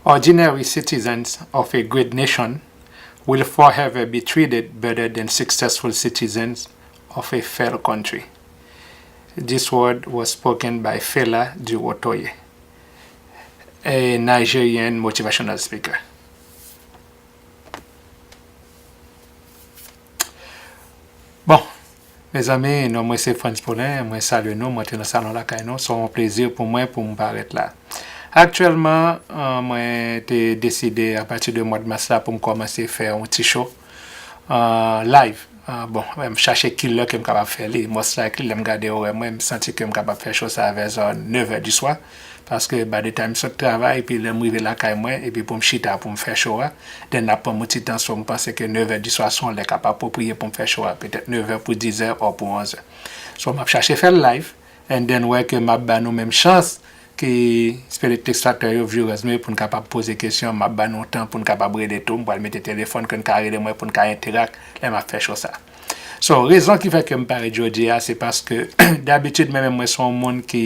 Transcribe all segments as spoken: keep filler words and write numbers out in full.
Ordinary citizens of a great nation will forever be treated better than successful citizens of a failed country. This word was spoken by Fela Durotoye, a Nigerian motivational speaker. Bon, mezanmi, non mwen se Frantz Paulin, mwen salye nou, mwen te nan salon lakay nou, se yon plezi pou mwen pou m parèt la. Aktyèlman, euh, mwen te deside apati de mwa de mas la pou m kòmanse fè yon ti show, euh, live. Ah, bon, m chache ki lè ke m kapab fè li. Most likely, lè m gade orè mwen, m santi ke m kapab fè show sa a vè zò nèv è di swa. Paske by the time m sot travay, epi lè m rive lakay mwen, epi pou m chita pou m fè show a, then l ap pran m yon ti tan, so m panse ke nèv è di swa se yon lè k ap apwopriye pou m fè show a, petèt nèv è pou diz è, or pou onz è. So m ap chache fè l live, and then wè ke m ap ba nou menm chans ki telespectatè yo, viewers nou yo, pou n kapab poze kesyon, m ap ba nou tan pou n kapab rele tou, m pral mete telefòn ke n ka rele mwen pou n ka enterak lè m ap fè show sa. So, rezon ki fè ke m parèt jodi a, se paske dabitid mwen menm mwen se yon moun ki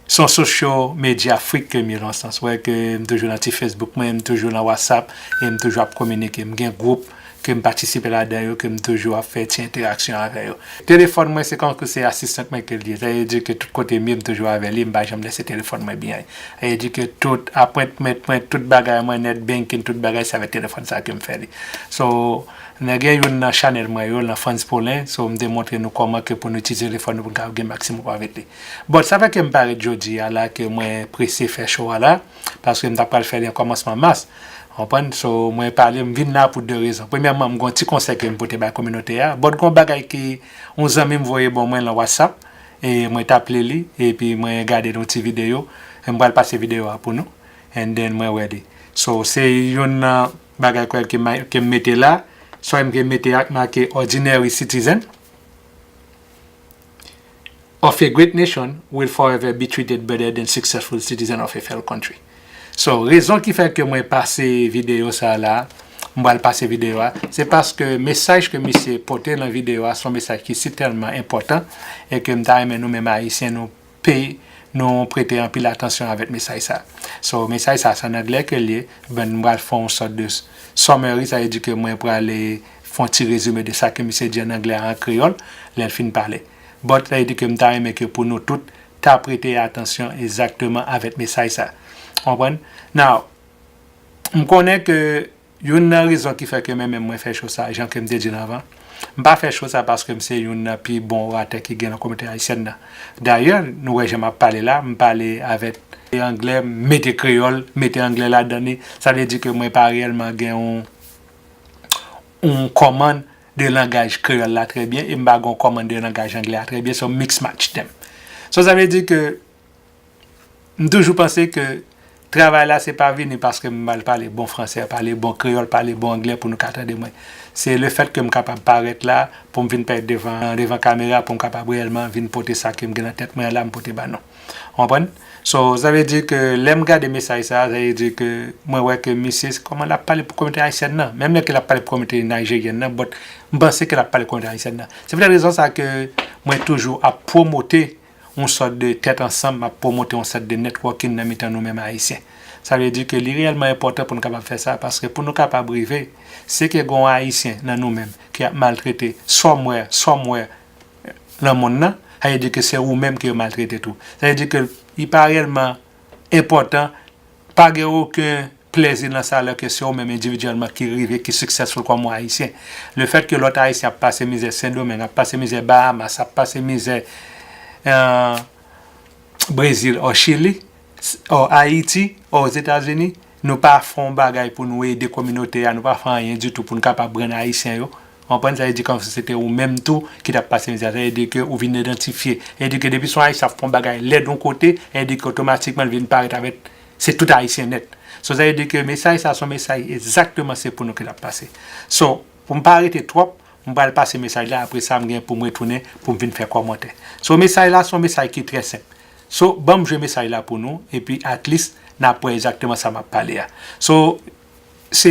se yon social media freak ke m ye nan sans. Wè ke m toujou nan ti Facebook mwen, m toujou nan WhatsApp, e m toujou ap kominike. M gen gwoup ke m patisipe ladan yo, ke m toujou ap fè ti enteraksyon avè yo. Telefòn mwen se kòm si se asistan mwen ke l ye. Sa vle di ke tout kote m ye, m toujou avè li, m pa janm lese telefòn mwen behind. Sa vle di ke tout apwentman mwen, tout bagay mwen, net banking, tout bagay, se avèk telefòn sa ke m fè li. So, nan gen youn nan chanèl mwen yo, nan Frantz Paulin, so m te montre nou kòman ke pou nou itilize telefòn nou pou n kapab gen maksimòm avèk li. But sa fè ke m parèt jodi a la ke mwen prese fè show a la, paske m ta pral fè li an kòmansman mas. Konprann? So, mwen pale, m vin la pou de rezon. Premyèman, m gen yon ti konsèy ke m pote bay kominote a. But gen yon bagay ke yon zanmi m voye ban mwen nan WhatsApp, e mwen t ap li li, epi mwen gade yon ti videyo, e m pral pase videyo a pou nou, and then mwen wè li. So, se youn nan bagay kwè ke m, ke m mete la, so m gen mete ak make ordinary citizen of a great nation will forever be treated better than successful citizen of a failed country. So, rezon ki fè ke mwen pase videyo sa la, m pral pase videyo a, se paske mesaj ke misye pote nan videyo a, se yon mesaj ki si tèlman enpòtan, e ke m ta renmen nou menm Ayisyen, nou peye, nou prete anpil atansyon avèk mesaj sa. So, mesaj sa, se an anglè ke l ye, ben, m pral fè yon sòt de summary, sa vle di ke mwen prale fè yon ti rezime de sa ke misye di an anglè a an kreyòl, lè l fin pale. But, sa vle di ke m ta renmen ke pou nou tout, ta prete atansyon egzakteman avèk mesaj sa. Konprann? Now, m konnen ke youn nan rezon ki fè ke mwen menm mwen fè show sa, jan ke m te di l anvan, m pa fè show sa paske m se youn nan pi bon oratè ki gen nan kominote ayisyèn nan. Dayè, nou wè jan m ap pale la, m pale avèk anglè, m mete kreyòl, mete anglè ladan li. Sa vle di ke mwen pa reyèlman gen yon, yon kòmann de langaj kreyòl la trè byen, e m pa gen yon kòmann de langaj anglè a trè byen, so m mix match them. So, sa vle di ke m toujou panse ke travay la se pa vini paske m al pale bon fransè, pale bon kreyòl, pale bon anglè pou nou ka tande mwen. Se le fèt ke m kapab parèt la pou m vin parèt devan, devan kamera, pou m kapab reyèlman vin pote sa ke m gen nan tèt mwen an la, m pote ba nou. Ou konprann? So, sa vle di ke lè m gade mesaj sa, sa vle di ke mwen wè ke misye, kòman l ap pale pou kominote ayisyèn nan. Menm lè ke l ap pale pou kominote nayijeryèn nan, but m panse ke l ap pale kominote ayisyèn nan. Se poutèt rezon sa ke mwen toujou ap pwomote yon sòt de tèt ansanm, m ap pwomote yon sòt de networking nan mitan nou menm Ayisyen. Sa vle di ke li reyèlman enpòtan pou nou kapab fè sa, paske pou nou kapab rive, se ke gen yon Ayisyen nan nou menm ki ap maltrete somewhere, somewhere nan monn nan, sa vle di ke se ou menm ke yo maltrete tou. Sa vle di ke li pa reyèlman enpòtan, pa gen okenn plèzi nan sa lè ke se ou menm endividyèlman ki rive, ki successful kòm yon Ayisyen. Le fèt ke lòt Ayisyen ap pase mizè Sendomeng, ap pase mizè Bahamas, ap pase mizè, euh, Brezil, or Chili, or Ayiti, or Ozetazini, nou pa fè yon bagay pou nou ede kominote a, nou pa fè anyen ditou pou nou kapab rann Ayisyen yo. Ou konprann? Sa vle di kòmsi se te ou menm tou ki t ap pase mizè. Sa vle di ke ou vin idantifye. Sa vle di ke depi se yon Ayisyen ap fè yon bagay lèd yon kote, sa vle di ke otomatikman l vin parèt avèk se tout Ayisyen nèt. So, sa vle di ke mesaj sa se yon mesaj egzakteman se pou nou ke l ap pase. So, pou m pa rete twòp, m pral pase mesaj la, apre sa m gen pou m retounen pou m vin fè kòmantè. So, mesaj la se yon mesaj ki trè senp. So, ban m jwe mesaj la pou nou, epi at least n ap wè egzakteman sa m ap pale a. So, se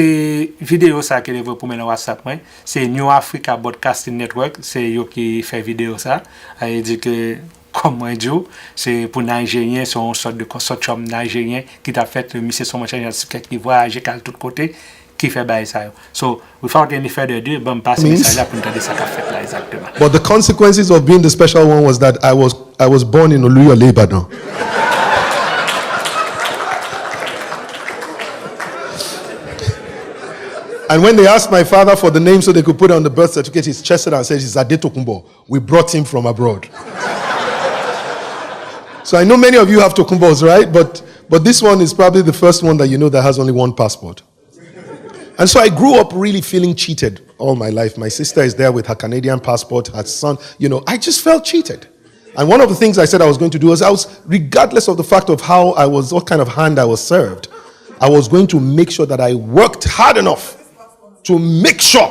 videyo sa ke te voye pou mwen nan WhatsApp mwen. Se New Africa Broadcasting Network, se yo ki fè videyo sa. Sa vle di ke Kòm mwen di w, se pou Nijeryen, se yon sòt de konsotyòm Nijeryen ki t ap fèt, misye se yon mouche ki vwayaje, k al tout kote, ki fè bagay sa yo. So, without any further ado, ban m pase mesaj la pou n tande sa k ap fèt la egzakteman. But the consequences of being the special one was that I was, I was born in Oluyole, Ibadan. And when they asked my father for the name so they could put it on the birth certificate, he chested and said, "It's Adetokunbo. We brought him from abroad." So I know many of you have Tokunbos, right? But, but this one is probably the first one that you know that has only one passport. And so I grew up really feeling cheated all my life. My sister is there with her Canadian passport, her son, you know, I just felt cheated. And one of the things I said I was going to do was I was, regardless of the fact of how I was, what kind of hand I was served, I was going to make sure that I worked hard enough to make sure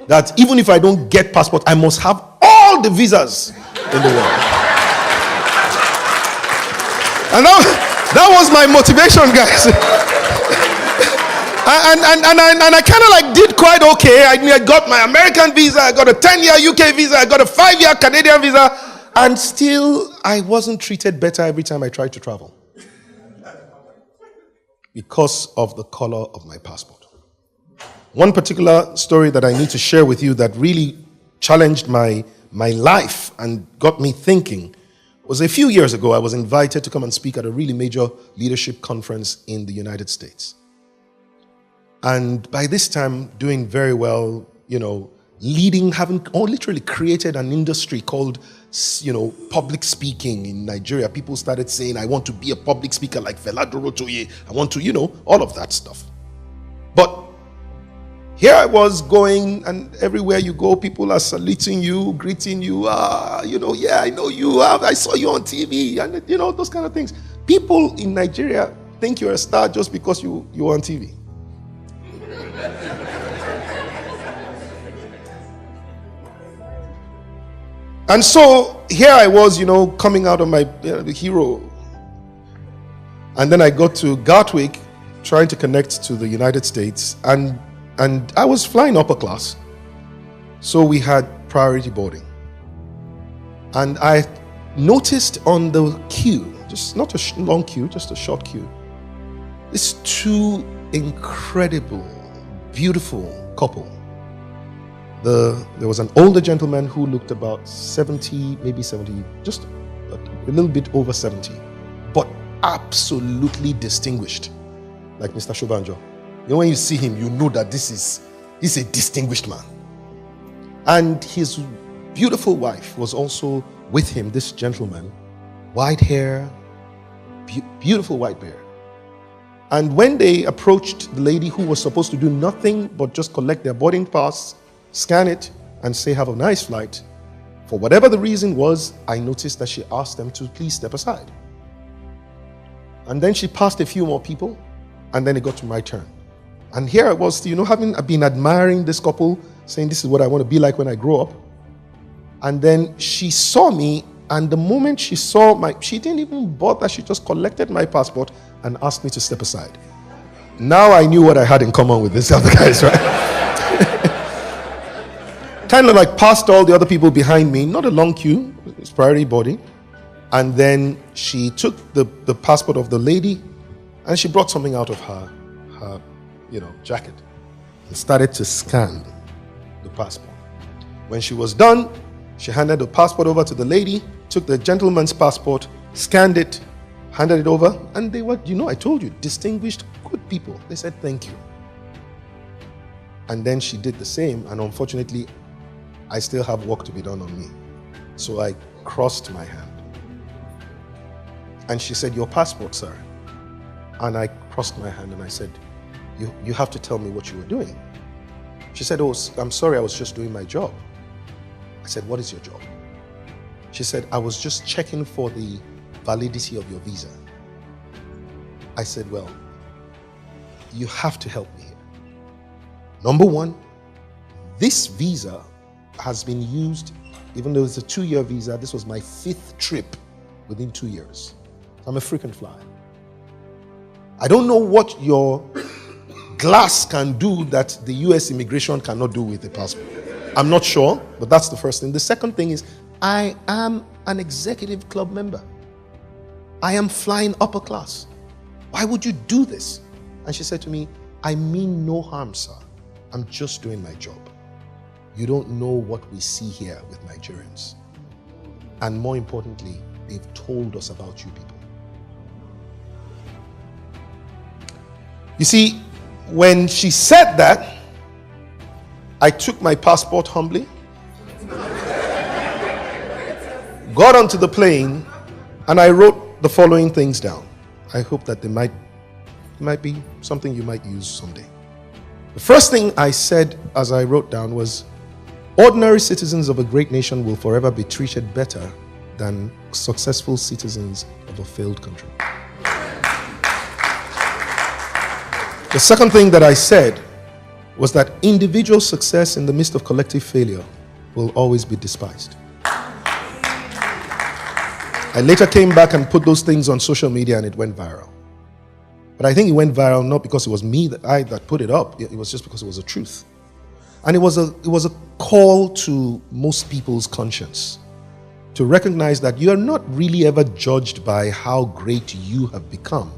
that even if I don't get passport, I must have all the visas in the world. And that, that was my motivation, guys. And, and, and, and I, and I kind of like did quite okay. I, I got my American visa, I got a ten year U K visa, I got a five year Canadian visa, and still I wasn't treated better every time I tried to travel because of the color of my passport. One particular story that I need to share with you that really challenged my, my life and got me thinking was a few years ago, I was invited to come and speak at a really major leadership conference in the United States. And by this time, doing very well, you know, leading, having, oh, literally created an industry called, s-, you know, public speaking in Nigeria. People started saying, "I want to be a public speaker like Fela Dorotoye. I want to," you know, all of that stuff. But here I was going, and everywhere you go, people are saluting you, greeting you. "Ah, you know, yeah, I know you. I, I saw you on T V," and, you know, those kind of things. People in Nigeria think you're a star just because you, you're on T V. And so here I was, you know, coming out of my, you know, the hero. And then I got to Gatwick, trying to connect to the United States, and, and I was flying upper class. So we had priority boarding. And I noticed on the queue, just not a sh-, long queue, just a short queue, these two incredible, beautiful couple. The, there was an older gentleman who looked about seventy, maybe seventy, just a, a little bit over seventy, but absolutely distinguished, like Mister Shobanjo. You know, when you see him, you know that this is, he's a distinguished man. And his beautiful wife was also with him, this gentleman, white hair, beau-, beautiful white hair. And when they approached the lady who was supposed to do nothing but just collect their boarding pass, scan it, and say, "Have a nice flight," for whatever the reason was, I noticed that she asked them to please step aside. And then she passed a few more people, and then it got to my turn. And here I was, you know, having been admiring this couple, saying, "This is what I want to be like when I grow up." And then she saw me, and the moment she saw my, she didn't even bother, she just collected my passport and asked me to step aside. Now I knew what I had in common with these other guys, right? Kind of like passed all the other people behind me, not a long queue, it's priority boarding. And then she took the, the passport of the lady and she brought something out of her, her, you know, jacket and started to scan the passport. When she was done, she handed the passport over to the lady, took the gentleman's passport, scanned it, handed it over, and they were, you know, I told you, distinguished, good people. They said, "Thank you." And then she did the same, and unfortunately, I still have work to be done on me. So I crossed my hand. And she said, "Your passport, sir." And I crossed my hand and I said, "You, you have to tell me what you were doing." She said, "Oh, s-, I'm sorry, I was just doing my job." I said, "What is your job?" She said, "I was just checking for the validity of your visa." I said, "Well, you have to help me here. Number one, this visa has been used, even though it's a two-year visa, this was my fifth trip within two years. I'm a frequent flyer. I don't know what your glass can do that the U S immigration cannot do with a passport. I'm not sure, but that's the first thing. The second thing is, I am an executive club member. I am flying upper class. Why would you do this? And she said to me, I mean no harm, sir. I'm just doing my job. You don't know what we see here with Nigerians. And more importantly, they've told us about you people. You see, when she said that, I took my passport humbly, got onto the plane, and I wrote the following things down. I hope that they might, it might be something you might use someday. The first thing I said as I wrote down was, ordinary citizens of a great nation will forever be treated better than successful citizens of a failed country. The second thing that I said was that individual success in the midst of collective failure will always be despised. I later came back and put those things on social media and it went viral. But I think it went viral not because it was me that I that put it up. It, it was just because it was the truth. And it was a it was a call to most people's conscience to recognize that you are not really ever judged by how great you have become.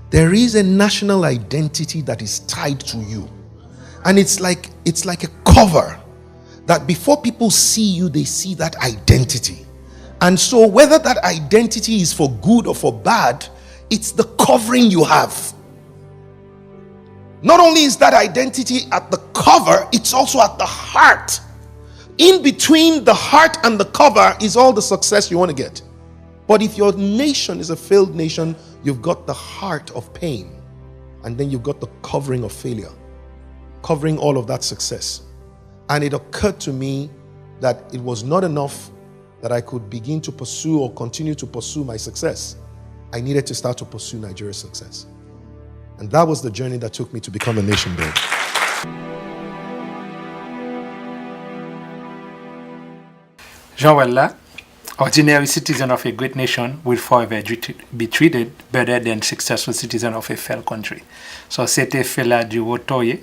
There is a national identity that is tied to you. And it's like it's like a cover that before people see you, they see that identity. And so, whether that identity is for good or for bad, it's the covering you have. Not only is that identity at the cover, it's also at the heart. In between the heart and the cover is all the success you want to get. But if your nation is a failed nation, you've got the heart of pain, and then you've got the covering of failure, covering all of that success. And it occurred to me that it was not enough that I could begin to pursue or continue to pursue my success. I needed to start to pursue Nigeria's success. And that was the journey that took me to become a nation builder. Jan w wè l la, ordinary citizen of a great nation will forever be treated better than successful citizen of a failed country. So, se te Fela Durotoye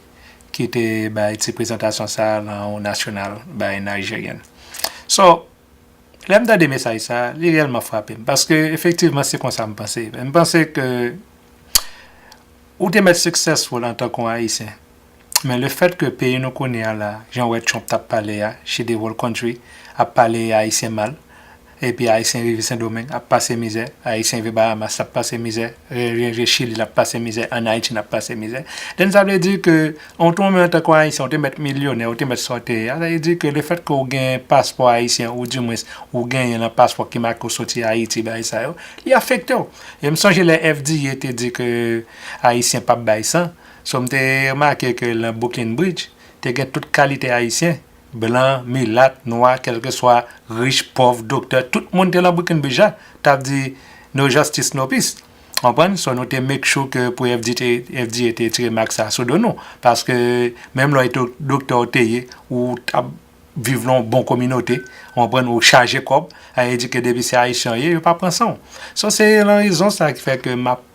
ki te bay ti prezantasyon sa a nan yon national bay Nigerian. So, lè m tande mesaj sa a, li reyèlman frape m. Paske, efektivman, se konsa m panse. M panse ke ou te mèt successful antanke yon Ayisyen. Men lefèt ke peyi nou kounye a la, jan w wè Trump t ap pale a, shitty whole country, ap pale Ayisyen mal, epi Ayisyen rive Sendomeng ap pase mizè, Ayisyen rive Bahamas ap pase mizè, rive Chili l ap pase mizè, ann Ayiti n ap pase mizè. Then sa vle di ke, ou tou menm antanke Ayisyen, ou te mèt milyonè, ou te mèt sa w te ye a, sa vle di ke lefèt ke w gen paspò ayisyen, oudimwens, ou genyen nan paspò ki make w soti Ayiti, bagay sa yo, li afekte w. E m sonje lè F D A te di ke Ayisyen p ap bay san, so m te remake ke nan Brooklyn Bridge, te gen tout kalite Ayisyen, blan, milat, nwa, kèlkeswa, rich, pòv, doktè, tout moun te nan Brooklyn Bridge la, t ap di, no justice, no peace. Konprann? So nou te make sure ke pou F D A te, F D A te retire mak sa sou do nou. Paske menm lè w te doktè w te ye, ou t ap viv nan yon bon kominote, konprann, ou chaje kòb, sa vle di ke depi se Ayisyen w ye, yo pa pran san w. So se lan rezon sa ki fè ke m ap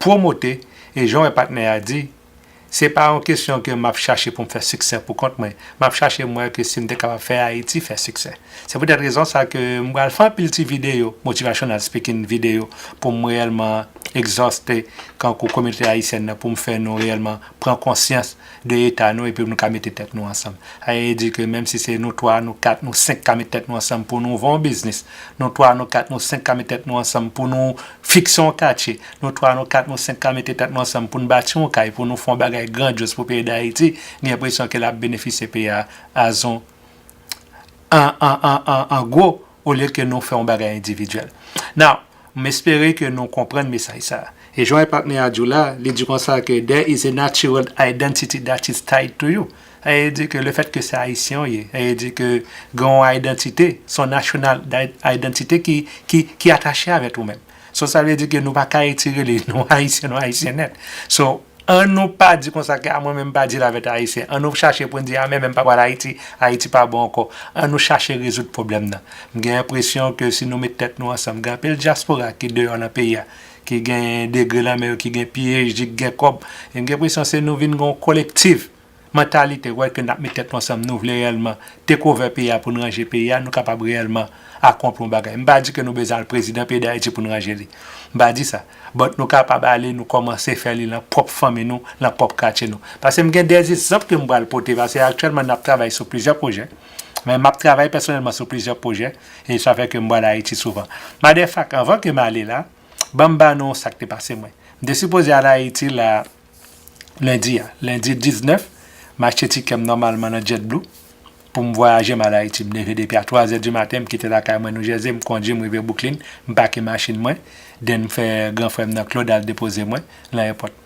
pwomote, e jan w wè patnè a di, se pa yon kesyon ke m ap chache pou m fè siksè pou kont mwen. M ap chache m wè ke si m te kapab fè Ayiti fè siksè. Se poutèt rezon sa ke m pral fè anpil ti videyo, motivational speaking videyo, pou m reyèlman egzòste kankou kominote ayisyèn nan, pou m fè nou reyèlman pran konsyans de eta nou epi nou ka mete tèt nou ansanm. Sa vle di ke menm si se nou twa, nou kat, nou senk ka met tèt nou ansanm pou nou ouvè yon biznis, nou twa, nou kat, nou senk ka met tèt nou ansanm pou nou fikse yon katye, nou twa, nou kat, nou senk ka mete tèt nou ansanm pou n bati yon kay, pou nou fè yon bagay grandyoz pou peyi Dayiti, gen enpresyon ke l ap benefisye peyi a as on an, an, an, an, an gwo, olye ke nou fè yon bagay endividyèl. Now, m espere ke nou konprann mesaj sa a. E jan patnè a di w la, li di konsa ke there is a natural identity that is tied to you. Sa vle di ke lefèt ke se Ayisyen w ye, sa vle di ke gen yon idantite, se yon national di-, identite ki, ki, ki atache avèk ou menm. So sa vle di ke nou pa ka retire li, nou Ayisyen, nou Ayisyen nèt. So, an nou pa di konsa ke a mwen menm m pa deal avèk Ayisyen. An nou chache pou n di a men menm pa pral Ayiti, Ayiti pa bon ankò. An nou chache rezoud pwoblèm nan. M gen enpresyon ke si nou met tèt nou ansanm, gen anpil dyaspora ki deyò nan peyi a, ki gen degre lanmè yo, ki gen P H D, ki gen kòb. E m gen enpresyon se nou vin gen yon kolektif mantalite, wè ke n ap met tèt nou ansanm, nou vle reyèlman take over peyi a pou n ranje peyi a, nou kapab reyèlman akonpli yon bagay. M pa di ke nou bezwen al prezidan peyi Dayiti pou n ranje li. M pa di sa. But nou kapab ale, nou kòmanse fè li lan pwòp fanmi nou, lan pwòp katye nou. Paske m gen de egzanp ke m pral pote, paske aktyèlman n ap travay sou plizyè pwojè. Men m ap travay pèsonèlman sou plizyè pwojè, e sa fè ke m pral Ayiti souvan. Madèfak, anvan ke m ale la, ban m ba nou sa k te pase mwen. M te sipoze al Ayiti la, lendi a. Lendi diznèf, m achte tikè m nòmalman nan JetBlue pou m vwayaje m al Ayiti. M leve depi a twa zè di maten, m kite lakay mwen New Jersey, m kondui, m rive Brooklyn, m pake machin mwen, then m fè gran frè m nan Claude al depoze mwen lan èpòt.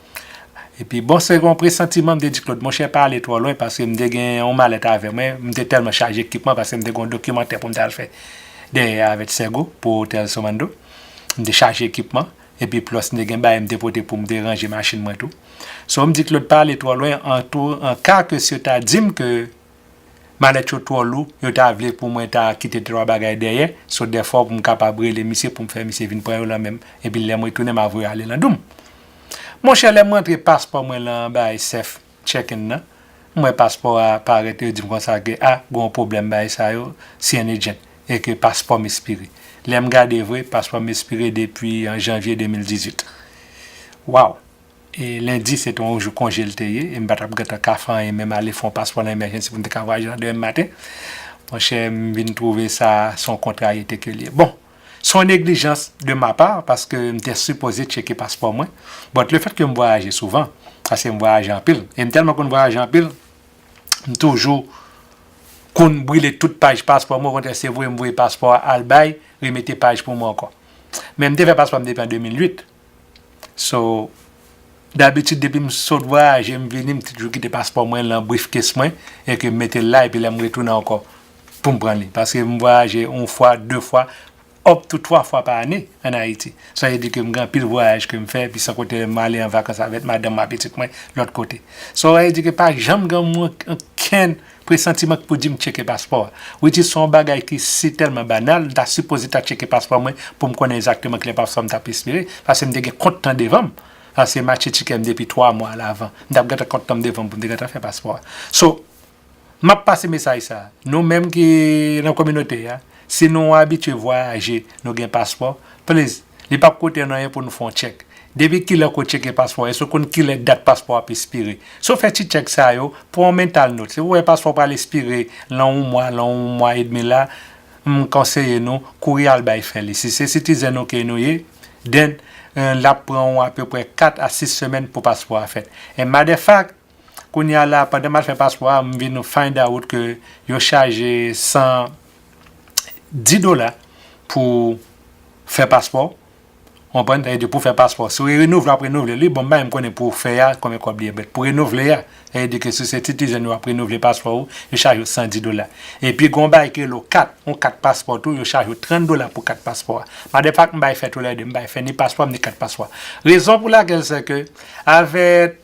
Epi bon, se yon presantiman, m te di Claude, monchè, pa ale twò lwen, paske m te gen yon malèt avè mwen, m te tèlman chaje ekipman, paske m te gen yon dokimantè pou m t al fè dèyè avèk Sègo pou Otèl Somando. M te chaje ekipman, epi plus m te gen bagay m te pote pou m te ranje machin mwen tou. So, m di Claude pa ale twò lwen, an tou, an ka ke si yo ta di m ke malèt yo twò lou, yo ta vle pou mwen ta kite de twa bagay dèyè, so therefore pou m kapab rele misye, pou m fè misye vin pran yo lan men m, epi lè m retounen, m a voye ale lan dou m. Monchè, lè m rantre paspò mwen lan bagay self check-in nan, m wè paspò a parèt, yo di m konsa ke, a, gen yon pwoblèm bagay sa yo, C N A agent, e ke paspò m espire. Lè m gade vre, paspò m espire depi an janvye de mil dizuit. Wow! E lendi se te yon jou konje l te ye, e m pa t ap gentan ka fè anyen, menm ale fè yon paspò nan emergency pou m te ka vwayaje nan demen maten. Monchè, m vin twouve sa se yon kontrariyete ke l ye. Bon, se yon neglijans de ma part, paske m te sipoze tcheke paspò mwen. But le fèt ke m vwayaje souvan, paske m vwayaje anpil, e m tèlman konn vwayaje anpil, m toujou konn brile tout paj paspò mwen, okontrè, se voye m voye paspò a al bay, remete paj pou mwen ankò. Men m te fè paspò m depi an de mil uit. So, dabitid, depi m sot vwayaje, m vini, m toujou kite paspò mwen lan briefcase mwen, e ke m mete l la, epi lè m retounen ankò, pou m pran li. Paske m vwayaje yon fwa, de fwa, up to twa fwa pa ane ann Ayiti. Sa vle di ke m gen anpil vwayaj ke m fè, epi san konte lè m ale an vakans avèk madanm mwen, pitit mwen, lòt kote. Sa vle di ke pa janm gen mwen okenn presantiman pou di m tcheke paspò a. Which is se yon bagay ki si tèlman banal, m ta sipoze ta tcheke paspò mwen pou m konnen egzakteman kilè paspò m t ap espere, paske m te gen kont tan devan m. Paske m achte tikè m depi twa mwa alavan. M t ap gentan kont tan m devan m pou m te gentan fè paspò a. So, m ap pase mesaj sa a. Nou menm ki nan kominote a, si nou abitye vwayaje, nou gen paspò, please, li p ap koute nou anyen pou nou fè yon tchèk. Depi kilè ke w tcheke paspò? Èske w konn kilè dat paspò a ap espire? Si w fè ti tchèk sa yo, pran yon mental note. Si w wè paspò pral espire lan yon mwa, lan yon mwa edmi la, m konseye nou kouri al bay fè li. Si se citizen nou ke nou ye, then, eh, l ap pran w apeprè kat a sis semèn pou paspò a fèt. And matter of fact, kounye a la, pandan m al fè paspò a, m vin find out ke yo chaje san di dola pou fè paspò. Konprann? Sa vle di pou fè paspò. Si w renouvle, w ap renouvle li. Bon, m pa menm konnen pou fè a, konbyen kòb li ye, but pou renouvle a, sa vle di ke si se citizen yo ap renouvle paspò ou, yo chaje w san di dola. Epi, gen yon bagay ki rele yon kat, yon kat paspò tou, yo chaje w trant dola pou kat paspò a. Matter of fact, m bay fè tou lè de, m bay fè ni paspò, ni kat paspò. Rezon pou lakèl, se ke, avèk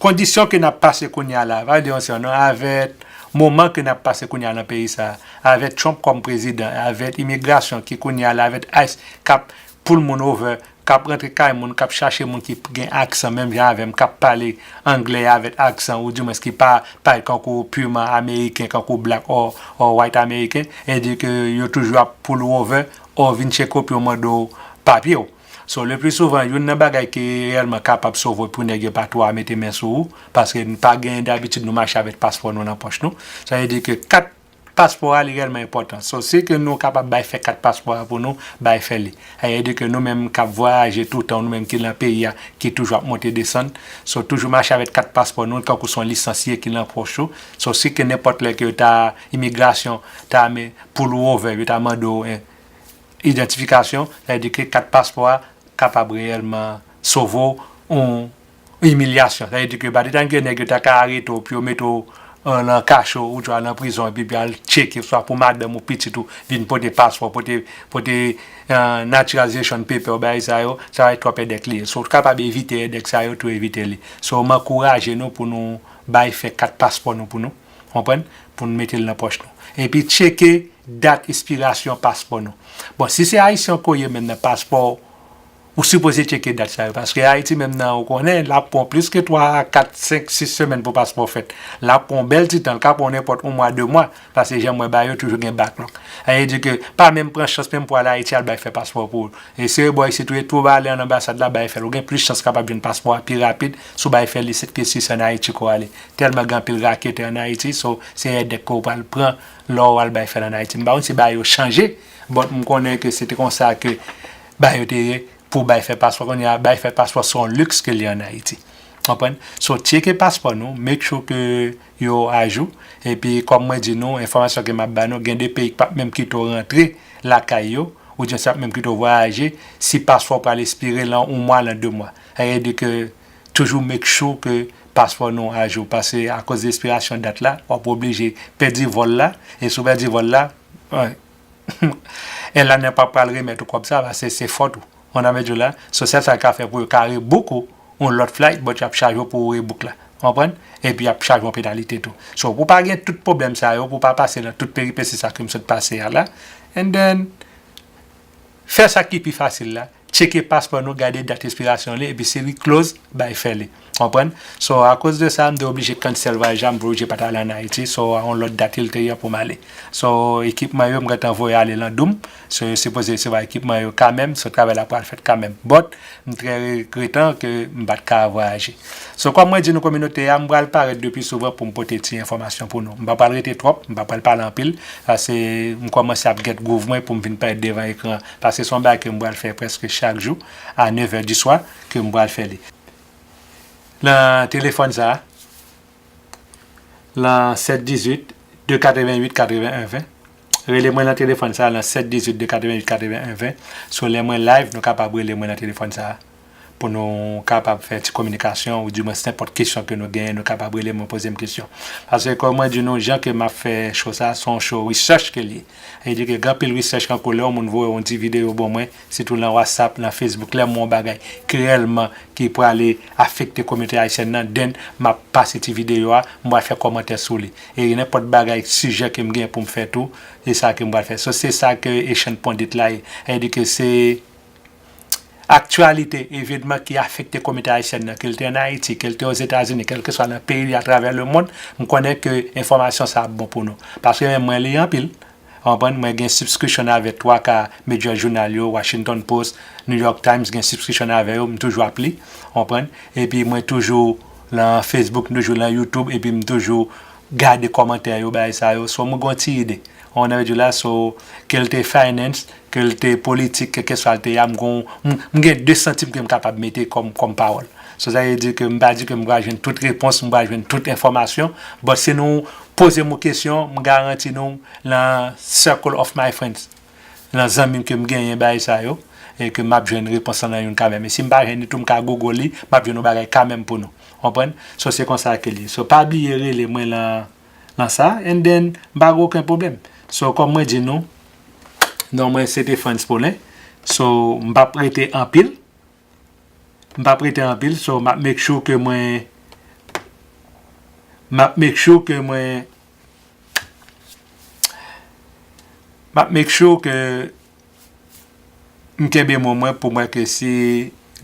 kondisyon ke n ap pase kounye a la, pa di yon sèl non, avèk moman ke n ap pase kounye a lan peyi sa a, avèk Trump kòm prezidan, avèk imigrasyon ki kounye a la, avèk ice k ap pull moun over, k ap rantre kay moun, k ap chache moun ki gen aksan, menm jan avè m, k ap pale anglè avèk aksan, oudimwens ki pa, pa kankou piman ameriken, kankou black or, or white ameriken, e di ke yo toujou ap pull ou over, or vin tcheke w pou yo mande w papye w. So, le pli souvan, youn nan bagay ki reyèlman kapab sove w pou nèg yo pa twò mete men sou ou, paske n pa gen dabitid nou mache avèk paspò nou nan pòch nou. Sa vle di ke kat paspò a, li reyèlman enpòtan. So, si ke nou kapab bay fè kat paspò a pou nou, bay fè li. Sa vle di ke nou menm k ap vwayaje toutan, nou menm ki lan peyi a, ki toujou ap monte desann, so, toujou mache avèk kat paspò nou, kankou se yon lisansye ki lan pòch ou. So, si ke nenpòt lè ke ta imigrasyon ta men pull ou over, yo ta mande w, eh, idantifikasyon, sa vle di ke kat paspò a kapab reyèlman sove w yon imilyasyon. Sa vle di ke by the time ke nèg yo ta ka arete w, pou yo mete w, eh, lan kacho, ou twa lan prizon, epi, epi al tcheke, swa pou madanm ou pitit ou vin pote paspò, pote, pote, eh, naturalization paper, bagay sa yo, sa va twòp èdèk li ye. So, w kapab evite èdèk sa yo tou, evite li. So, m ankouraje nou pou nou bay fè kat paspò nou pou nou, konprann? Pou nou mete l nan pòch nou. Epi tcheke dat espirasyon paspò nou. Bon, si se ayisyen ke w ye menm nan, paspò Ou sipoze tcheke dat sa yo, paske Ayiti menm nan, ou konnen, l ap pran plis ke twa, kat, senk, sis semèn pou paspò fèt. L ap pran yon bèl ti tan, l ka pran nenpòt yon mwa, de mwa, paske jan m wè bagay yo toujou gen backlog. Sa vle di ke pa menm pran chans menm pou al Ayiti al bay fè paspò pou ou. E se bò isit ou ye, tou w ale an anbasad la, bay fè l. Ou gen plis chans kapab jwenn paspò a pi rapid si w bay fè l isit ke si se an Ayiti ke w ale. Tèlman gen anpil raketè an Ayiti, so se èdèk ke w pral pran lè w al bay fè l an Ayiti. M pa konn si bagay yo chanje, but m konnen ke se te konsa ke bagay yo te ye. Pou bay fè paspò, kounye a bay fè paspò se yon liks ke li an Ayiti. Konprann? So, tcheke paspò nou, make sure ke yo ajou. Epi, kòm mwen di nou, enfòmasyon ke m ap ba nou, gen de peyi k p ap menm kite w rantre lakay yo, oudyen s ap menm kite w vwayaje, si paspò pral espire lan yon mwa, lan de mwa. Sa vle di ke toujou make sure ke paspò nou ajou, paske akoz de espirasyon dat la, w ap oblije pèdi vòl la, e si w pèdi vòl la, èlane p ap pral remèt ou kòb sa, paske se fòt ou. Ou nan medyo la, so sèl sa l ka fè pou yo ka rebook ou yon lòt flight, but y ap chaje w pou rebook la. Konprann? Epi y ap chaje w yon penalite tou. So, pou pa gen tout pwoblèm sa yo, pou pa pase nan tout peripesi sa ke m sot pase a la, and then, fè sa ki pi fasil la, tcheke paspò nou, gade dat espirasyon li, epi si li close, bay fè li. Konprann? So, akoz de sa, m te oblije cancel vwayaj la, m te oblije pa t ale an Ayiti. So, a yon lòt dat ilterye pou m ale. So, ekipman yo, m gentan voye ale lan dou m. So, yo sipoze resevwa ekipman yo kanmenm. So, travay la pral fèt kanmenm. But, m trè regretan ke m pa t ka vwayaje. So, kòm mwen di nou kominote a, m pral parèt de pi souvan pou m pote ti enfòmasyon pou nou. M pa pral rete twòp, m pa pral pale anpil. Paske m kòmanse ap gèt gwouv mwen pou m vin parèt devan ekran. Paske se yon bagay ke m pral fè prèske chak jou a nèf è di swa ke m pral fè li. Nan telefòn sa a, lan sèt dizuit, de katrevennuit, katrevenn ven. Rele mwen lan telefòn sa a, lan sèt dizuit, de katrevennuit, katrevenn ven. So, lè mwen live, nou kapab rele mwen lan telefòn sa a. Pou nou kapab fè ti kominikasyon, oudimwens nenpòt kesyon ke nou genyen, nou kapab rele mwen, poze m kesyon. Paske, kòm mwen di nou, jan ke m ap fè show sa a, se yon show research ke li ye. Sa vle di ke gen anpil research kankou lè yon moun voye yon ti videyo ban mwen, sitou lan WhatsApp, lan Facebook, lè m wè yon bagay ki reyèlman ki prale afekte kominote ayisyèn nan, then m ap pase ti videyo a, m pral fè kòmantè sou li. E nenpòt bagay, sijè ke m gen pou m fè tou, se sa ke m pral fè. So, se sa ke Asian Pundit la ye. Sa vle di ke se aktyalite, evenman ki afekte kominote ayisyèn nan, ke l te an Ayiti, ke l te Ozetazini, kèlkeswa nan peyi li atravè lemonn, m konnen ke enfòmasyon sa ap bon pou nou. Paske menm mwen li anpil, konprann, mwen gen subscription avè twa ka major jounal yo, Washington Post, New York Times, gen subscription avè yo, m toujou ap li, konprann, epi mwen toujou lan Facebook, m toujou lan YouTube, epi m toujou gade kòmantè yo, bagay sa yo, so mwen gen yon ti ide. Ou nan medyo la, so, ke l te finance, ke l te politik, kèlkeswa l te ye a, m gon, m, m gen de santim ke m kapab mete kòm, kòm pawòl. So, sa vle di ke m pa di ke m pral jwenn tout repons, m pral jwenn tout enfòmasyon, but si nou poze m yon kesyon, m garanti nou, lan circle of my friends, lan zanmi m ke m genyen, bagay sa yo, e ke m ap jwenn repons lan nan youn kanmenm. E si m pa jwenn li tou, m ka Google li, m ap jwenn yon bagay kanmenm pou nou. Konprann? So, se konsa ke li ye. So, pa bliye rele mwen lan, lan sa, and then, m pa gen okenn pwoblèm. So, kòm mwen di nou, non mwen se te Frantz Paulin. So, m p ap rete anpil. M p ap rete anpil. So, m ap make sure ke mwen, m ap make sure ke mwen, m ap make sure ke m kenbe mo mwen pou m wè ke si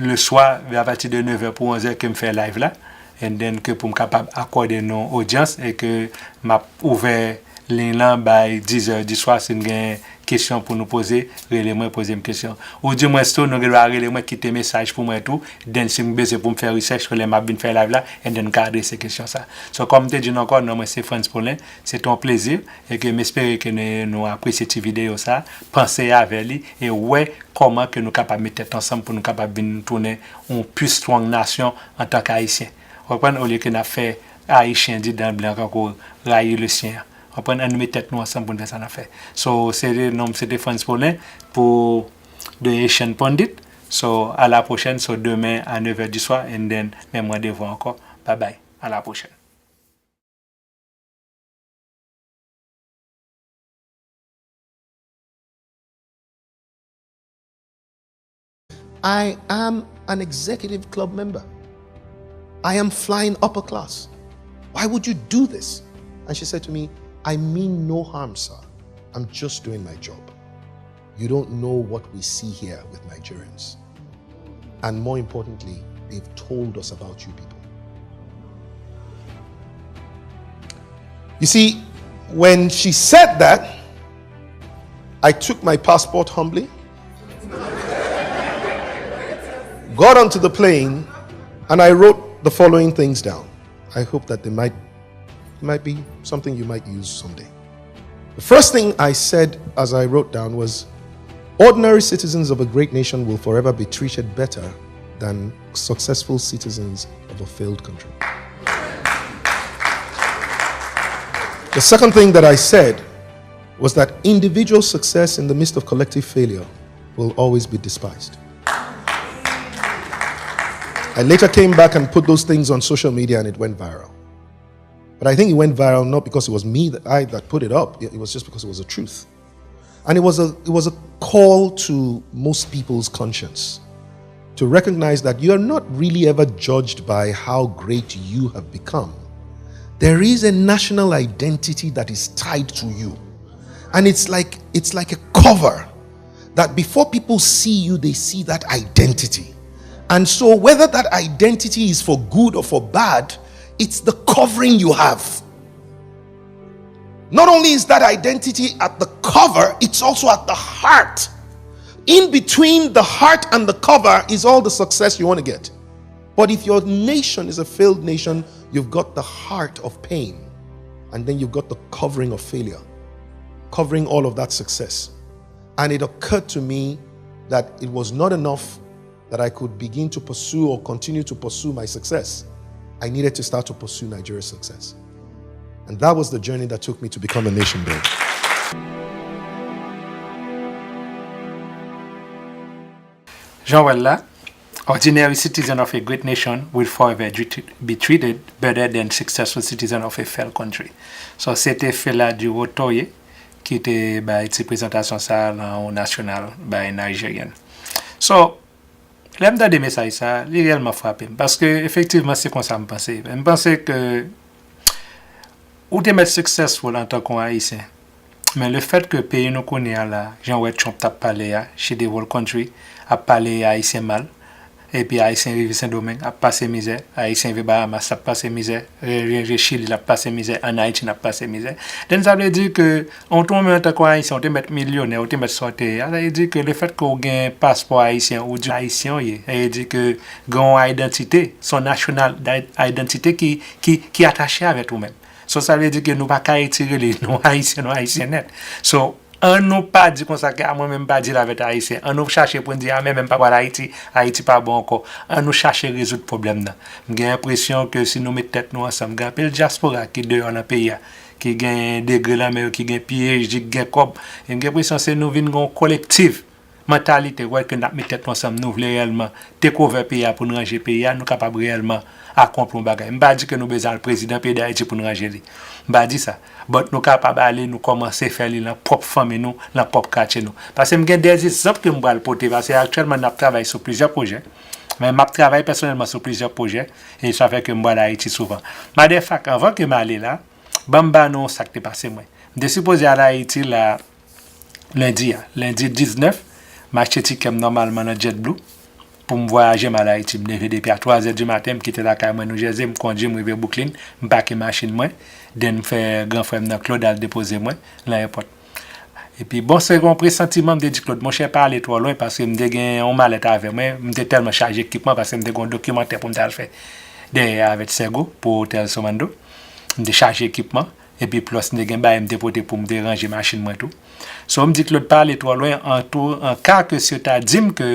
le swa, vè apati de nèf è pou onz è ke m fè live la, and then ke pou m kapab akòde nou odyans e ke m ap ouvè liy lan bay diz è di swa, si n gen kesyon pou nou poze, rele mwen, poze m kesyon. Oudimwens tou, nou gen dwa rele mwen, kite mesaj pou mwen tou, then si m bezwen pou m fè research, lè m ap vin fè live la, and then m ka adrese kesyon sa. So, kòm m te di nou ankò, non mwen se Frantz Paulin, se te yon plezi, e ke m espere ke nou, nou apresye ti videyo sa, panse avè li, e wè kòman ke nou kapab met tèt ansanm pou nou kapab vin tounen yon pi strong nasyon antanke Ayisyen. Ou konprann? Olye ke n ap fè Ayisyen di dan blan kankou rayi le syen an. Konprann? Ann met tèt nou ansanm pou n fè sa n ap fè. So, se te, non m se te Frantz Paulin pou The Asian Pundit. So, à la prochaine. So, demen a nèf è di swa, and then, menm randevou ankò. Bye bye. À la prochaine. I am an executive club member. I am flying upper class. Why would you do this? And she said to me, I mean no harm, sir. I'm just doing my job. You don't know what we see here with Nigerians. And more importantly, they've told us about you people. You see, when she said that, I took my passport humbly, got onto the plane, and I wrote the following things down. I hope that they might, it might be something you might use someday. The first thing I said as I wrote down was, "Ordinary citizens of a great nation will forever be treated better than successful citizens of a failed country." The second thing that I said was that individual success in the midst of collective failure will always be despised. I later came back and put those things on social media and it went viral. But I think it went viral not because it was me that I that put it up. It was just because it was the truth. And it was a it was a call to most people's conscience to recognize that you are not really ever judged by how great you have become. There is a national identity that is tied to you. And it's like it's like a cover that before people see you, they see that identity. And so, whether that identity is for good or for bad, it's the covering you have. Not only is that identity at the cover, it's also at the heart. In between the heart and the cover is all the success you want to get. But if your nation is a failed nation, you've got the heart of pain, and then you've got the covering of failure, covering all of that success. And it occurred to me that it was not enough that I could begin to pursue or continue to pursue my success. I needed to start to pursue Nigeria's success. And that was the journey that took me to become a nation builder. Jan w wè l la, "Ordinary citizen of a great nation will forever be treated better than successful citizen of a failed country." So, se te Fela Durotoye ki te bay ti prezantasyon sa a nan yon nasyonal bay Nigerian. So, lè m tande mesaj sa a, li reyèlman frape m. Paske, efektivman, se konsa m panse. M panse ke ou te mèt successful antanke yon Ayisyen. Men lefètke peyi nou kounye a la, jan w wè Trump t ap pale a, shitty whole country, ap pale Ayisyen mal, epi Ayisyen rive Sendomeng ap pase mizè, Ayisyen rive Bahamas ap pase mizè, rive Chili l ap pase mizè, ann Ayiti n ap pase mizè. Then sa vle di ke ou tou menm antanke yon Ayisyen, ou te mèt milyonè, ou te mèt sa w te ye a, sa vle di ke lefètke w gen paspò Ayisyen, ou di Ayisyen w ye, sa vle di ke gen yon idantite, se yon national identity ki, ki, ki atache avèk ou menm. So sa vle di ke nou pa ka retire li, nou Ayisyen, nou Ayisyen nèt. So, ann nou pa di konsa ke a mwen menm m pa deal avèk Ayisyen. Ann nou chache pou n di a men men m pa pral Ayiti, Ayiti pa bon ankò. Ann nou chache rezoud pwoblèm nan. M gen enpresyon ke si nou met tèt nou ansanm, gen anpil dyaspora ki deyò nan peyi a, ki gen degre lanmè yo, ki gen PhD, ki gen kòb. E m gen enpresyon se nou vin gen yon kolektif mantalite, wè ke n ap met tèt nou ansanm, nou vle reyèlman take over peyi a pou n ranje peyi a, nou kapab reyèlman akonpli yon bagay. M pa di ke nou bezwen al prezidan peyi Dayiti pou n ranje li. M pa di sa. But nou kapab ale, nou kòmanse fè li nan pwòp fanmi nou, nan pwòp katye nou. Paske m gen de egzanp ke m pral pote, paske aktyèlman n ap travay sou plizyè pwojè. Men m ap travay pèsonèlman sou plizyè pwojè, e sa fè ke m pral Ayiti souvan. Matter of fact, anvan ke m ale la, ban m ba nou sa k te pase mwen. M te sipoze al Ayiti la, lendi a, lendi diznèf, m achte tikè m nòmalman nan JetBlue pou m vwayaje m al Ayiti. M leve depi a twa zè di maten, m kite lakay mwen New Jersey, m kondui, m rive Brooklyn, m pake machin mwen, then m fè gran frè m nan Claude al depoze mwen nan èpòt. Epi bon, se yon presantiman, m te di Claude, monchè, pa ale twò lwen, paske m te gen yon malèt avè mwen, m te tèlman chaje ekipman, paske m te gen yon dokimantè pou m t al fè dèyè avèk Sego pou Otèl Somando. M te chaje ekipman. Epi plus m te gen bagay m te pote pou m te ranje machin mwen tou. So m di Claude pa ale twò lwen an tou, an ka ke si yo ta di m ke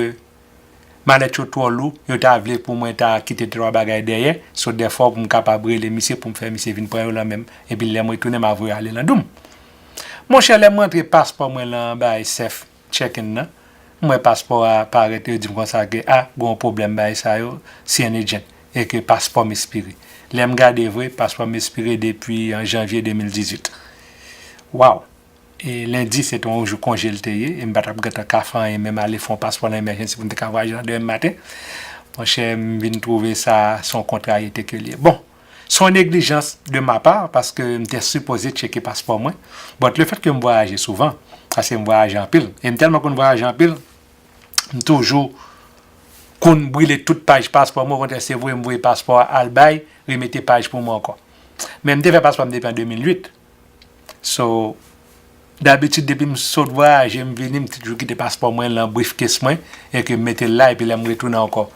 malèt yo twò lou, yo ta vle pou mwen ta kite de twa bagay dèyè, so dèfwa pou m kapab rele misye pou m fè misye vin pran yo lan men m, epi lè m retounen m a voye ale lan dou m. Monchè, lè m rantre paspò mwen lan bagay sèf check-in nan, m wè paspò a parèt, yo di m konsa ke a, gen yon pwoblèm bagay sa yo, C N agent, e ke paspò m espire. Lè m gade vre, paspò m espire depi an janvye de mil dizuit. Wow! E lendi se te yon jou konje l te ye, e m pa t ap gentan ka fè anyen, menm ale fè yon paspò nan emergency pou m te ka vwayaje nan demen maten. Monchè, m vin twouve sa se yon kontrarite ke l ye. Bon, se yon neglijans de ma part, paske m te sipoze tcheke paspò mwen. But lefètke m vwayaje souvan, paske m vwayaje anpil, e m tèlman konn vwayaje anpil, m toujou konn brile tout paj paspò mwen, okontrè, se voye m voye paspò a al bay, remete paj pou mwen ankò. Men m te fè paspò m depi an de mil uit. So, dabitid, depi m sot vwayaje, m vini, m toujou kite paspò mwen lan brifkes mwen, e ke m mete l la, epi lè m retounen ankò,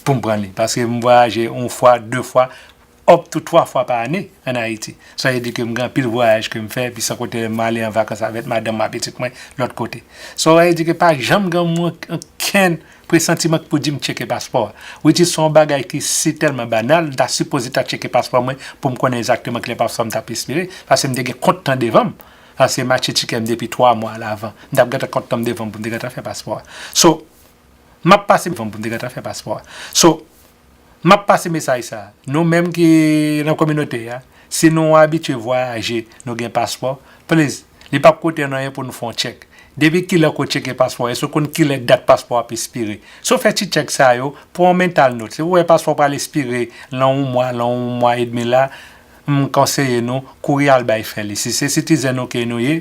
pou m pran li. Paske m vwayaje yon fwa, de fwa, up to twa fwa pa ane ann Ayiti. Sa vle di ke m gen anpil vwayaj ke m fè, epi san konte lè m ale an vakans avèk madanm mwen, pitit mwen, lòt kote. So, sa vle di ke pa janm gen mwen okenn presantiman pou di m tcheke paspò a. Which is se yon bagay ki si tèlman banal, m ta sipoze ta tcheke paspò mwen pou m konnen egzakteman kilè paspò m t ap espere, paske m te gen kont tan devan m. Paske m atche tcheke m depi twa mwa alavan. M t ap gentan kont tan m devan m pou m te gentan fè paspò a. So, m ap pase devan m pou m te gentan fè paspò a. So, m ap pase mesaj sa a. Nou menm ki nan kominote a, si nou abitye vwayaje, nou gen paspò, please, li p ap koute nou anyen pou nou fè yon tchèk. Depi kilè ke w tcheke paspò a? Èske w konn kilè dat paspò a ap espire? Si w fè ti tchèk sa yo, pran yon mental note. Si w wè paspò pral espire lan yon mwa, lan yon mwa edmi la, m konseye nou kouri al bay fè li. Si se citizen nou ke nou ye,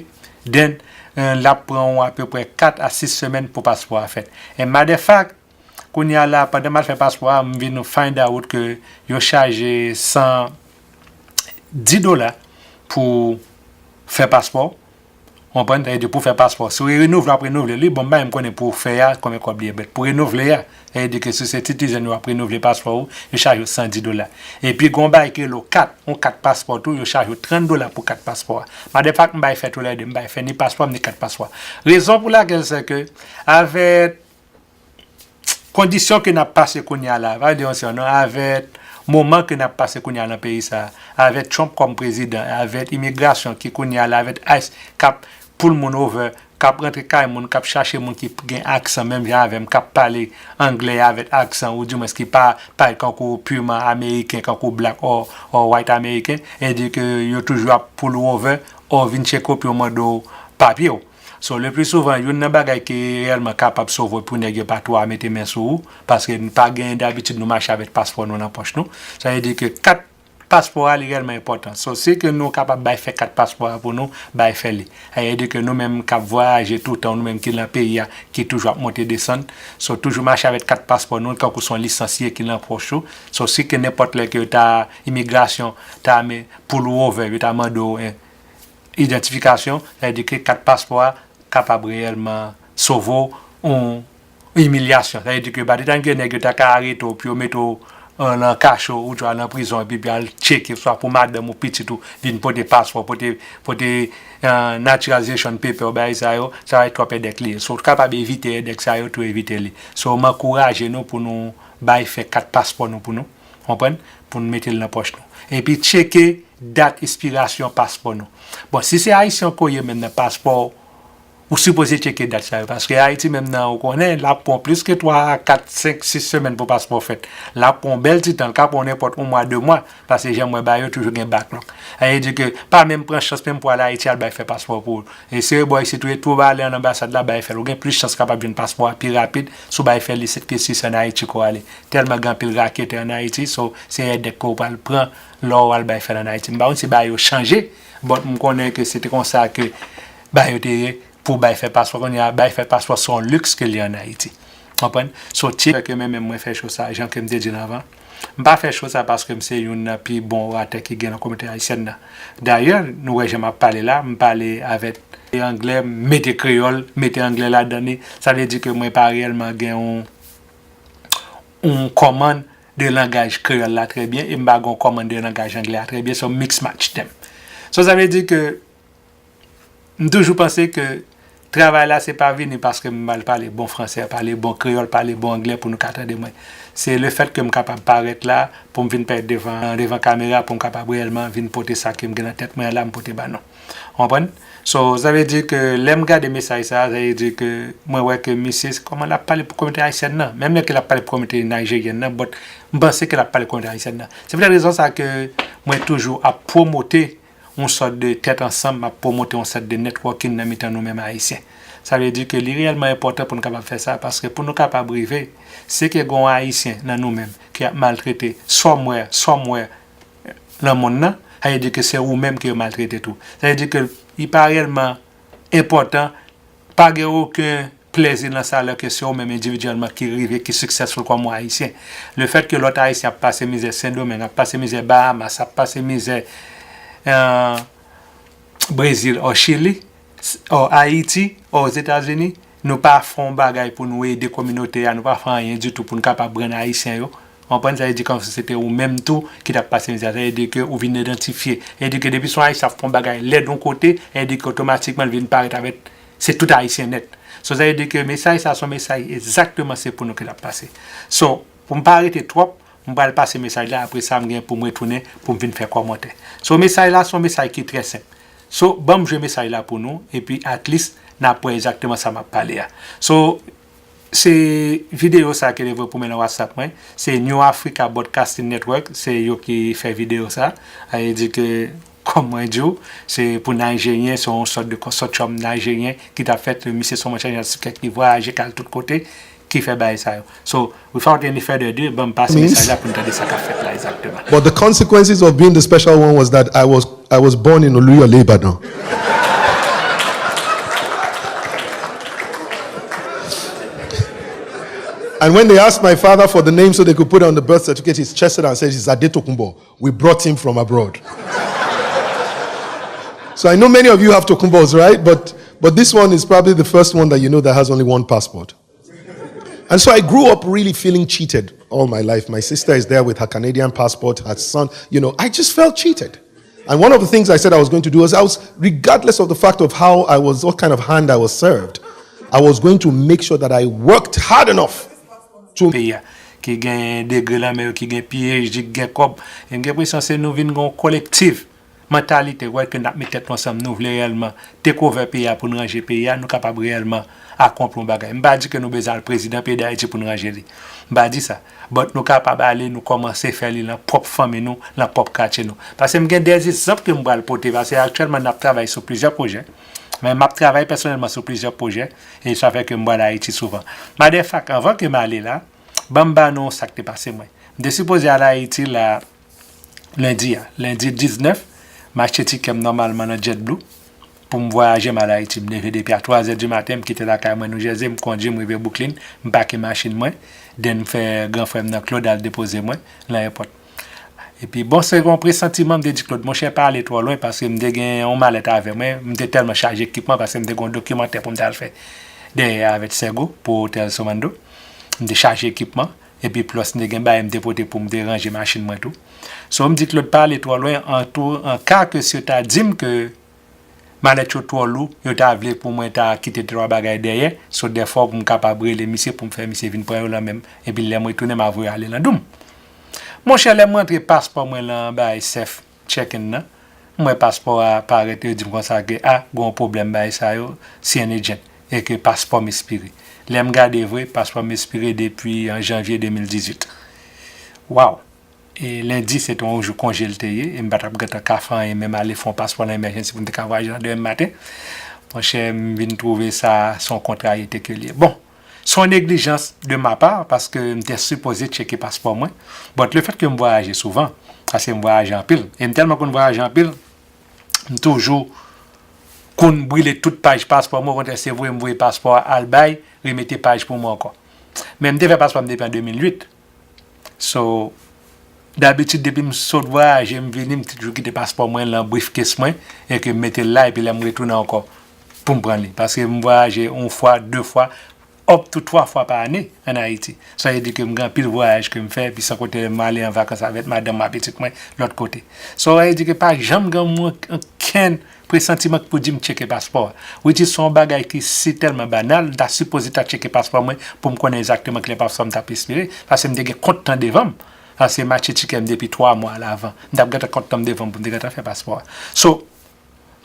then, eh, l ap pran w apeprè kat a sis semèn pou paspò a fèt. And matter of fact, kounye a la, pandan m al fè paspò a, m vin find out ke yo chaje san dis dola pou fè paspò. Ou konprann? Sa vle di pou fè paspò. Si w renouvle, w ap renouvle li. Bon, m pa menm konnen pou fè a, konbyen kòb li ye, but pou renouvle a, sa vle di ke si se citizen yo ap renouvle paspò ou, yo chaje w san dis dola. Epi, gen yon bagay ki rele kat, yon kat paspò tou, yo chaje w trant dola pou kat paspò a. Matter of fact, m bay fè toulède, m bay fè ni paspò m, ni kat paspò a. Rezon pou lakèl se ke, avèk kondisyon ke n ap pase kounye a la, pa di yon sèl non, avèk moman ke n ap pase kounye a lan peyi sa a, avèk Trump kòm prezidan, avèk imigrasyon ki kounye a la, avèk ice k ap pull moun over, k ap rantre kay moun, k ap chache moun ki gen aksan menm jan avè m, k ap pale anglè avèk aksan, oudimwens ki pa parèt kankou piman ameriken, kankou black or, or white ameriken, e di ke yo toujou ap pull ou over, or vin tcheke w, epi yo mande w papye w. So, le pli souvan, youn nan bagay ki reyèlman kapab sove w pou nèg yo pa twò mete men sou ou, paske n pa gen dabitid nou mache avèk paspò nou nan pòch nou. Sa vle di ke kat paspò a, li reyèlman enpòtan. So, si ke nou kapab bay fè kat paspò a pou nou, bay fè li. Sa vle di ke nou menm k ap vwayaje toutan, nou menm ki lan peyi a, ki toujou ap monte desann, so, toujou mache avèk kat paspò nou, kankou se yon lisans ye ki lan pòch ou. So, si ke nenpòt lè ke yo ta, imigrasyon ta men pull ou over, yo ta mande w, eh, idantifikasyon, sa vle di ke kat paspò a kapab reyèlman sove w yon imilyasyon. Sa vle di ke pa de tan gen nèg yo ta ka arete w, pou yo mete w, eh, lan kacho, ou twa lan prizon, epi, epi al tcheke, swa pou madanm ou pitit ou vin pote paspò, pote, pote, eh, naturalization paper, bagay sa yo, sa va twòp èdèk li ye. So, w kapab evite èdèk sa yo, tou evite li. So, m ankouraje nou pou nou bay fè kat paspò nou pou nou, konprann? Pou nou mete l nan pòch nou. Epi tcheke dat espirasyon paspò nou. Bon, si se ayisyen ke w ye menm nan, paspò ou sipoze tcheke dat sa yo, paske Ayiti menm nan, ou konnen, l ap pran plis ke twa, kat, senk, sis semèn pou paspò fèt. L ap pran yon bèl ti tan, l ka pran w nenpòt yon mwa, de mwa, paske jan m wè bagay yo toujou gen backlog. Sa vle di ke pa menm pran chans menm pou al Ayiti al bay fè paspò pou ou. E se bò isit ou ye, tou w ale an anbasad la, bay fè l. Ou gen plis chans kapab jwenn paspò a pi rapid si w bay fè li, se ke si se an Ayiti ke w ale. Tèlman gen anpil raketè an Ayiti, so se èdèk ke w pral pran lè w al bay fè l an Ayiti. M pa konn si bagay yo chanje, but m konnen ke se te konsa ke bagay yo te ye pou bay fè paspò. Kounye a, bay fè paspò se yon liks ke l ye an Ayiti. Konprann? So, tcheke, men menm mwen fè cho sa, jan ke m te di l anvan. M pa fè cho sa paske m se youn nan pi bon oratè ki gen nan kominote ayisyèn nan. Dayè, nou wè jan m ap pale la, m pale avèk anglè, m mete kreyòl, mete anglè ladan li. Sa vle di ke mwen pa reyèlman gen yon, yon kòmann de langaj kreyòl la trè byen, e m pa gen yon kòmann de langaj anglè a trè byen, so m mix match dem. So, sa vle di ke M toujou panse ke travay la se pa vini paske m al pale bon fransè, pale bon kreyòl, pale bon anglè pou nou ka tande mwen. Se le fèt ke m kapab parèt la pou m vin parèt devan, devan kamera pou m kapab reyèlman vin pote sa ke m gen nan tèt mwen an la, m pote ba nou. Ou konprann? So, sa vle di ke lè m gade mesaj sa, sa vle di ke mwen wè ke misye, kòman l ap pale pou kominote ayisyèn nan? Menm lè ke l ap pale pou kominote nayijeryèn nan, but m panse ke l ap pale kominote ayisyèn nan. Se poutèt rezon sa ke mwen toujou ap pwomote yon sòt de tèt ansanm, m ap pwomote yon sòt de networking nan mitan nou menm Ayisyen. Sa vle di ke li reyèlman enpòtan pou nou kapab fè sa, paske pou nou kapab rive, si ke gen yon Ayisyen nan nou menm ki ap maltrete somewhere, somewhere nan monn nan, sa vle di ke se ou menm ke yo maltrete tou. Sa vle di ke li pa reyèlman enpòtan, pa gen okenn plèzi nan salè ke se ou menm endividyèlman ki rive, ki successful kòm yon Ayisyen. Le fèt ke lòt Ayisyen ap pase mizè Sendomeng, ap pase mizè Bahamas, ap pase mizè, euh, Brezil, o Chili, o Ayiti, Ozetazini, nou pa fè yon bagay pou nou ede kominote a, nou pa fè anyen ditou pou nou kapab rann Ayisyen yo. Ou konprann? Sa vle di kòmsi se te ou menm tou ki t ap pase mizè. Sa vle di ke ou vin idantifye. Sa vle di ke depi se yon Ayisyen ap fè yon bagay lèd yon kote, sa vle di ke otomatikman l vin parèt avèk se tout Ayisyen nèt. So, sa vle di ke mesaj sa se yon mesaj egzakteman se pou nou ke l ap pase. So, pou m pa rete twòp, m pral pase mesaj la, apre sa m gen pou m retounen pou m vin fè kòmantè. So, mesaj la se yon mesaj ki trè senp. So, ban m jwe mesaj la pou nou, epi at least n ap wè egzakteman sa m ap pale a. So, se videyo sa ke te voye pou mwen nan WhatsApp mwen, se New Africa Broadcasting Network, se yo ki fè videyo sa. Sa vle di ke, kòm mwen di w, se pou Nijeryen, se yon sòt de konsotyòm Nijeryen ki t ap fèt, misye se yon mouchè ki vwayaje, k al tout kote, ki fè bagay sa yo. So, without any further ado, ban m pase mesaj la pou n tande sa k ap fèt la egzakteman. But the consequences of being the special one was that I was I was born in Oluyole, Ibadan. And when they asked my father for the name so they could put it on the birth certificate, he chested and said, "It's Adetokunbo. We brought him from abroad." So I know many of you have Tokumbos, right? But but this one is probably the first one that you know that has only one passport. And so I grew up really feeling cheated all my life. My sister is there with her Canadian passport, her son, you know, I just felt cheated. And one of the things I said I was going to do was I was, regardless of the fact of how I was, what kind of hand I was served, I was going to make sure that I worked hard enough to peyi a, ki gen degre lanmè yo, ki gen P H D, ki gen kòb. E m gen enpresyon se nou vin gen yon kolektif mantalite, wè ke n ap met tèt nou ansanm, nou vle reyèlman take over peyi a pou n ranje peyi a, nou kapab reyèlman akonpli yon bagay. M pa di ke nou bezwen al prezidan peyi Dayiti pou n ranje li. M pa di sa. But nou kapab ale, nou kòmanse fè li nan pwòp fanmi nou, nan pwòp katye nou. Paske m gen de egzanp ke m pral pote, paske aktyèlman n ap travay sou plizyè pwojè. Men m ap travay pèsonèlman sou plizyè pwojè, e sa fè ke m pral Ayiti souvan. Matter of fact, anvan ke m ale la, ban m ba nou sa k te pase mwen. M te sipoze al Ayiti la, lendi a, lendi diznèf, m achte tikè m nòmalman nan JetBlue pou m vwayaje m al Ayiti. M leve depi a twa zè di maten, m kite lakay mwen New Jersey, m kondui, m rive Brooklyn, m pake machin mwen, then m fè gran frè m nan Claude al depoze mwen nan èpòt. Epi bon, se yon presantiman, m te di Claude, monchè, pa ale twò lwen, paske m te gen yon malèt avè mwen, m te tèlman chaje ekipman, paske m te gen yon dokimantè pou m t al fè dèyè avèk Sego pou Otèl Somando. M te chaje ekipman, epi plus m te gen bagay m te pote pou m te ranje machin mwen tou. So, m di Claude pa ale twò lwen, an tou, an ka ke si yo ta di m ke malèt yo twò lou, yo ta vle pou mwen ta kite de twa bagay dèyè, so therefore pou m kapab rele misye, pou m fè misye vin pran yo lan men m, epi lè m retounen, m a voye ale lan dou m. Monchè, lè m rantre paspò mwen lan bagay sèf check-in nan, m wè paspò a parèt, yo di m konsa ke, a, gen yon pwoblèm bagay sa yo, C N Agent, e ke paspò m espire. Lè m gade vre, paspò m espire depi an janvye de mil dizuit. Wow! E lendi, se te yon jou konje l te ye, e m pa t ap gentan ka fè anyen, menm ale fè yon paspò nan emergency pou m te ka vwayaje nan demen maten. Monchè, m vin twouve sa se yon kontrariyete ke l ye. Bon, se yon neglijans de ma pa, paske m te sipoze tcheke paspò mwen. But le fèt ke m vwayaje souvan, paske m vwayaje anpil, e m tèlman konn vwayaje anpil, m toujou konn brile tout paj paspò mwen, okontrè, se voye m voye paspò a al bay, remete paj pou mwen ankò. Men m te fè paspò m depi an de mil uit. So, dabitid, depi m sot vwayaje, m vini, m toujou kite paspò mwen lan briefcase mwen, e ke m mete l la, epi lè m retounen ankò, pou m pran li. Paske m vwayaje yon fwa, de fwa, up to twa fwa pa ane ann Ayiti. Sa vle di ke m gen anpil vwayaj ke m fè, epi san konte lè m ale an vakans avèk madanm mwen, pitit mwen, lòt kote. So, sa vle di ke pa janm gen yon, okenn presantiman pou di m tcheke paspò a. Which is se yon bagay ki si tèlman banal, m ta sipoze ta tcheke paspò mwen pou m konnen egzakteman kilè paspò m t ap espere, paske m te gen kont tan devan m. Paske m achte tikè m depi twa mwa alavan. M t ap gentan kont tan m devan m pou m te gentan fè paspò a. So,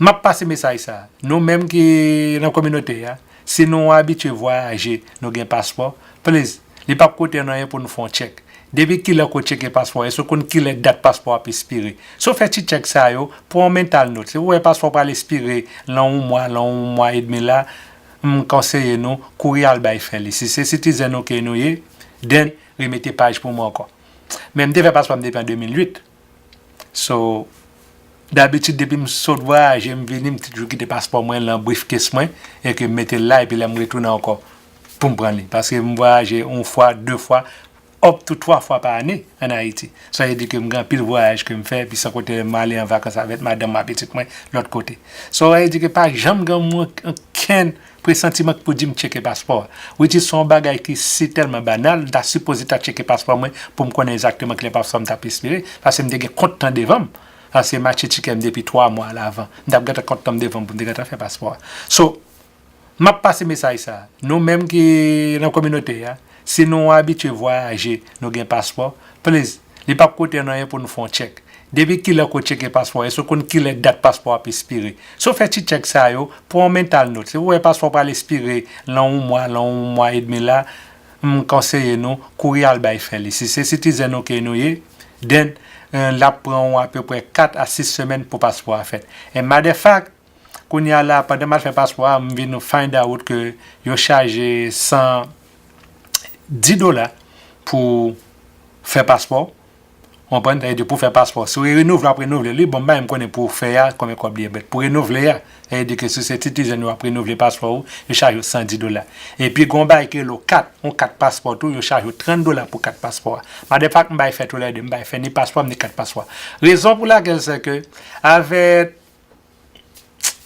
m ap pase mesaj sa a. Nou menm ki nan kominote a, si nou abitye vwayaje, nou gen paspò, please, li p ap koute nou anyen pou nou fè yon tchèk. Depi kilè ke w tcheke paspò a? Èske w konn kilè dat paspò a ap espire? Si w fè ti tchèk sa yo, pran yon mental note. Si w wè paspò pral espire lan yon mwa, lan yon mwa edmi la, m konseye nou kouri al bay fè li. Si se citizen nou ke nou ye, then remete paj pou mwen ankò. Men m te fè paspò m depi an de mil uit. So, dabitid, depi m sot vwayaje, m vini, m toujou kite paspò mwen lan briefcase mwen, e ke m mete l la, epi lè m retounen ankò, pou m pran li. Paske m vwayaje yon fwa, de fwa, up to twa fwa pa ane ann Ayiti. Sa vle di ke m gen anpil vwayaj ke m fè, epi san konte lè m ale an vakans avèk madanm mwen, pitit mwen, lòt kote. Sa vle di ke pa janm gen mwen okenn presantiman pou di m tcheke paspò a. Which is se yon bagay ki si tèlman banal, m ta sipoze ta tcheke paspò mwen pou m konnen egzakteman kilè paspò m t ap espere, paske m te gen kont tan devan m. Paske m achte tikè m depi twa mwa alavan. M t ap gentan kont tan m devan m pou m te gentan fè paspò a. So, m ap pase mesaj sa a. Nou menm ki nan kominote a, si nou abitye vwayaje, nou gen paspò, please, li p ap koute nou anyen pou nou fè yon tchèk. Depi kilè ke w tcheke paspò a? Èske w konn kilè dat paspò a ap espire? Si w fè ti tchèk sa yo, pran yon mental note. Si w wè paspò pral espire lan yon mwa, lan yon mwa edmi la, m konseye nou kouri al bay fè li. Si se citizen nou ke nou ye, then, eh, l ap pran w apeprè kat a sis semèn pou paspò a fèt. And matter of fact, kounye a la, pandan m al fè paspò a, m vin find out ke yo chaje san dis dola pou fè paspò. Konprann? Sa vle di pou fè paspò. Si w renouvle, w ap renouvle li. Bon, m pa menm konnen pou w fè a, konbyen kòb li ye, but pou renouvle a, sa vle di ke si se citizen yo ap renouvle paspò ou, yo chaje w san dis dola. Epi, gen yon bagay ki rele kat, yon kat paspò tou, yo chaje w trant dola pou kat paspò a. Matter of fact, m bay fè toulède, m bay fè ni paspò m, ni kat paspò. Rezon pou lakèl se ke, avèk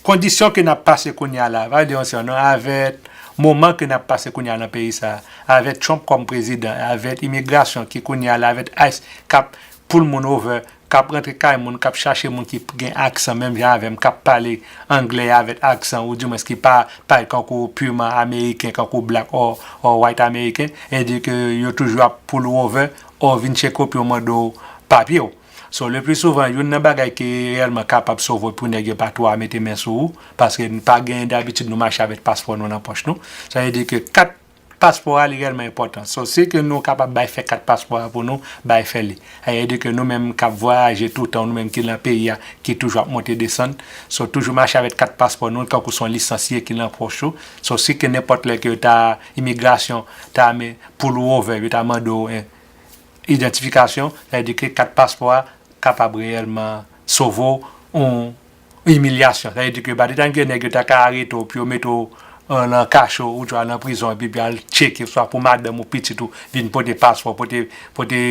kondisyon ke n ap pase kounye a la, pa di yon sè non, avèk moman ke n ap pase kounye a lan peyi sa a, avèk Trump kòm prezidan, avèk imigrasyon ki kounye a la, avèk ice k ap pull moun over, k ap rantre kay moun, k ap chache moun ki gen aksan menm jan avè m, k ap pale anglè avèk aksan, oudimwens ki pa pale kankou piman ameriken, kankou black or, or white ameriken, e di ke yo toujou ap pull ou over, or vin tcheke w pou yo mande w papye w. So, le pli souvan, youn nan bagay ki reyèlman kapab sove w pou nèg yo pa twa mete men sou ou, paske n pa gen dabitid nou mache avèk paspò nou nan pòch nou. Sa vle di ke kat paspò a, li reyèlman enpòtan. So, si ke nou kapab bay fè kat paspò a pou nou, bay fè li. Sa vle di ke nou menm k ap vwayaje toutan, nou menm ki lan peyi a, ki toujou ap monte desann, so, toujou mache avèk kat paspò nou, kankou se yon lisansye ki lan pòch ou. So, si ke nenpòt lè ke yo ta, imigrasyon ta men pull ou over, yo ta mande w, eh, idantifikasyon, sa vle di ke kat paspò a kapab reyèlman sove w yon imilyasyon. Sa vle di ke by the time ke nèg yo ta ka arete w, pou yo mete w, eh, lan kacho, oubyen al nan prizon, epi, epi al tcheke, swa pou madanm ou pitit ou vin pote paspò, pote, pote,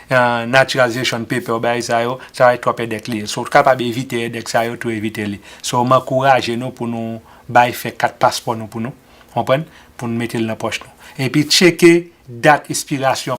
eh, naturalization paper, bagay sa yo, sa va twòp èdèk li ye. So, w kapab evite èdèk sa yo, tou evite li. So, m ankouraje nou pou nou bay fè kat paspò nou pou nou, konprann? Pou nou mete l nan pòch nou. Epi tcheke dat espirasyon